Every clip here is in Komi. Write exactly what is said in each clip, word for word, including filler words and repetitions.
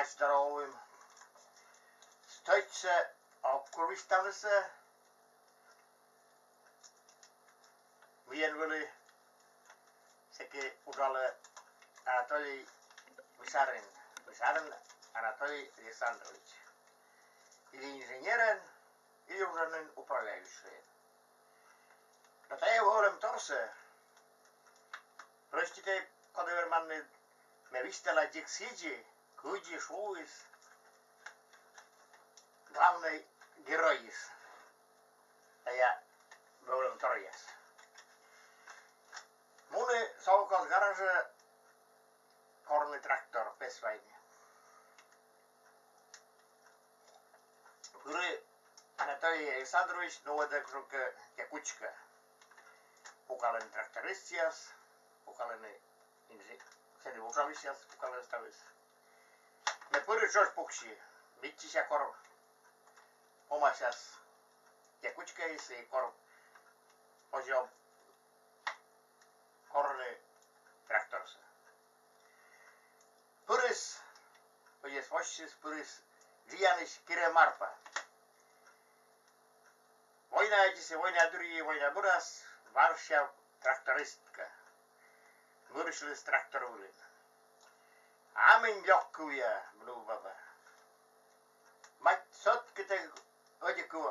Здоровым. Стӧчсӧ ог куж висьтавнысӧ. Мыйӧн вӧлі сэки уджалӧ Анатолий Мишарин. Мишарин Анатолий Александрович. Или инженерӧн, или уджалӧ нин управляющӧйӧн. Но тайӧ вӧвлӧмторсӧ, проститӧй, коді верманныд, ме висьтала дзик сідзи, кыдзи шуис главнӧй геройыс тайӧ вӧвлӧмторъяс. Муні совхоз гаражӧ корны трактор, пес вайны. Пыри Анатолий Александрович нуӧдӧ кутшӧмкӧ текучка. Пукалӧны трактористъяс, пукалӧны инжи-, сэні уджалысьяс, пукалӧны ставыс. Ме пыри, тшӧтш пукси. Виччыся, кор помасяс текучкаыс и кор позьӧ корны тракторсӧ. Пырис, пӧйыс воссис, пырис дзиянысь Кире Марпа. Война ӧтисы, война дырйи, война бӧрас, варся трактористка. Мырсьліс трактор вылын. А мый лёк кывъя, блю баба. Мать, сӧткі тэ ӧдйӧ кыв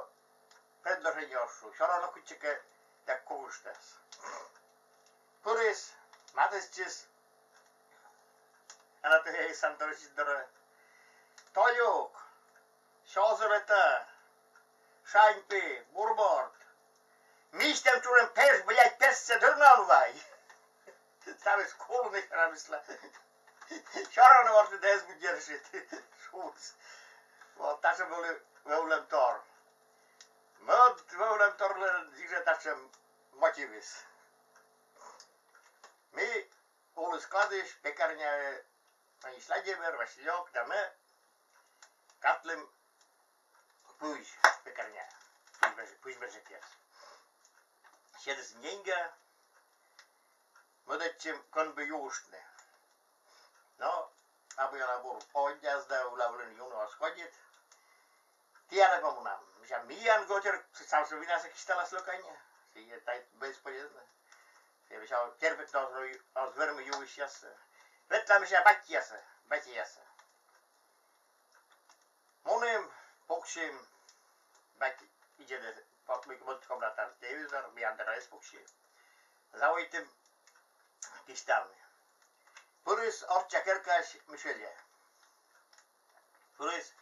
предложение оз шу, сё равно кытчӧкӧ тэ кувыштас. Пырис, матыстчис Анатолий Александрович дорӧ. Толюк, сё зӧлӧта, шаньпи, бур морт. Мисьтӧм чужӧм пеш, блядь, пессӧ дыр на он вай. Ставыс кулыны храмысла. Сё равно морт да эз удержит. Шуис. Вот, татшӧм вӧлі вӧвлӧмтор. Мӧд вӧвлӧмторлӧн дзик жӧ татшӧм мотивыс. Ми улі складысь, пекарняысь Владимир, Василёк да ме катлім пызь пекарняӧ, пызь бӧж-, пызь бӧжӧкъяс. Сетісны деньга, мӧдӧдчим, кӧн бы юыштны. Но абу ёна бур поводдяыс да, уна вылын юны оз кӧдзыд. Тіянӧ помунам. Мися, миян готыр сам сӧ винасӧ кисьталас лёканьӧ. Сійӧ тай бесполезно. Сійӧ, мися, терпитны оз, оз вермы юысьяссӧ. Ветла, мися, батьясӧ, батьясӧ. Мунім, пуксим, бать видзӧдӧ, мӧд комнатаын телевизор, миян дорӧ эз пуксьы. Заводитім кисьтавны. Пырис орчча керкаысь Мишельӧ. Пырис.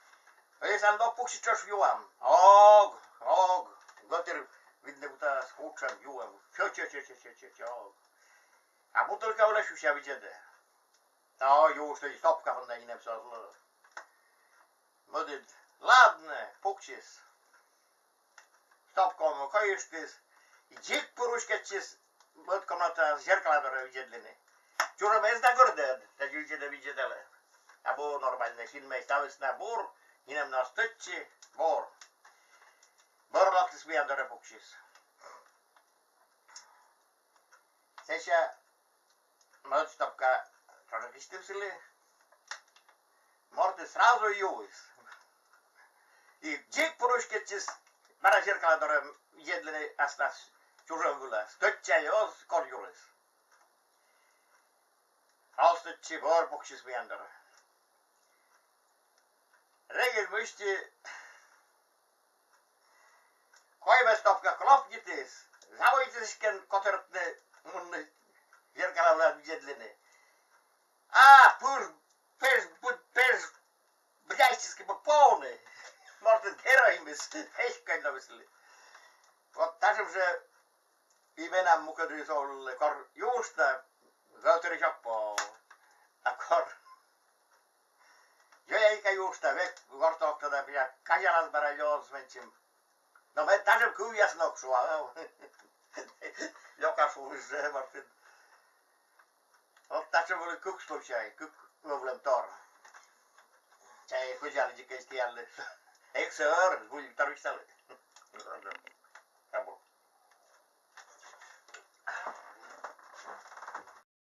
Эсан лок пуксьы, тшӧтш юам. Ог, ог. Готыр видны кутас, кутшӧм юам. Чӧ, чӧ, чӧ, ог. А бутылка вылӧ сюся видзӧдӧ. Та юыштӧ, стопка понда нинӧм сӧ оз ло. Мӧдыд. Ладнӧ, пуксис. Стопкаӧн кӧйыштіс. Дзик пыр уськӧдчис мӧд комнатаӧ, зеркала дорӧ видзӧдлыны. Чужӧм эз на гӧрдӧд, тадзи видзӧдӧ, видзӧдалӧ. Абу нормальнӧ, синмӧ ставыс на бур, нинӧм на оз тӧдчы, бур. Бӧр локтіс, миян дорӧ пуксис. Сэсся мӧд стопка тоже кисьтім сылы. Мортыс сразу юис. И дзик пыр уськӧдчис, бара зеркала дорӧ видзӧдлыны аслас чужӧм вылас. Тӧдчӧ-ӧ оз, кор юрис. Оз тӧдчы, бӧр пуксис миян дорӧ. Регыд мысти коймӧд стопка клопнитіс, заводитіс эськӧ котӧртны, мунны зеркала вылас видзӧдлыны. А пыр пеш, пыр пеш, блядь, эськӧ бы повны. Мортыс героймыс, эськӧ но мысли. Вот татшӧм жӧ и менам мукӧдыс овлӧ, кор юышта, готырысь ог пов. А кор Йӧяйка юышта, век гортӧ ог тӧд, а мися, казялас бара лёз менсьым. Но мед татшӧм кывъяс ног шу, а. Лёка шуис жӧ мортыд. Вот татшӧм вӧлі кык случай, кык вӧвлӧмтор. Чай, кузялі дзикӧсь тіянлы. Эг сӧр, вуй тор висьталі.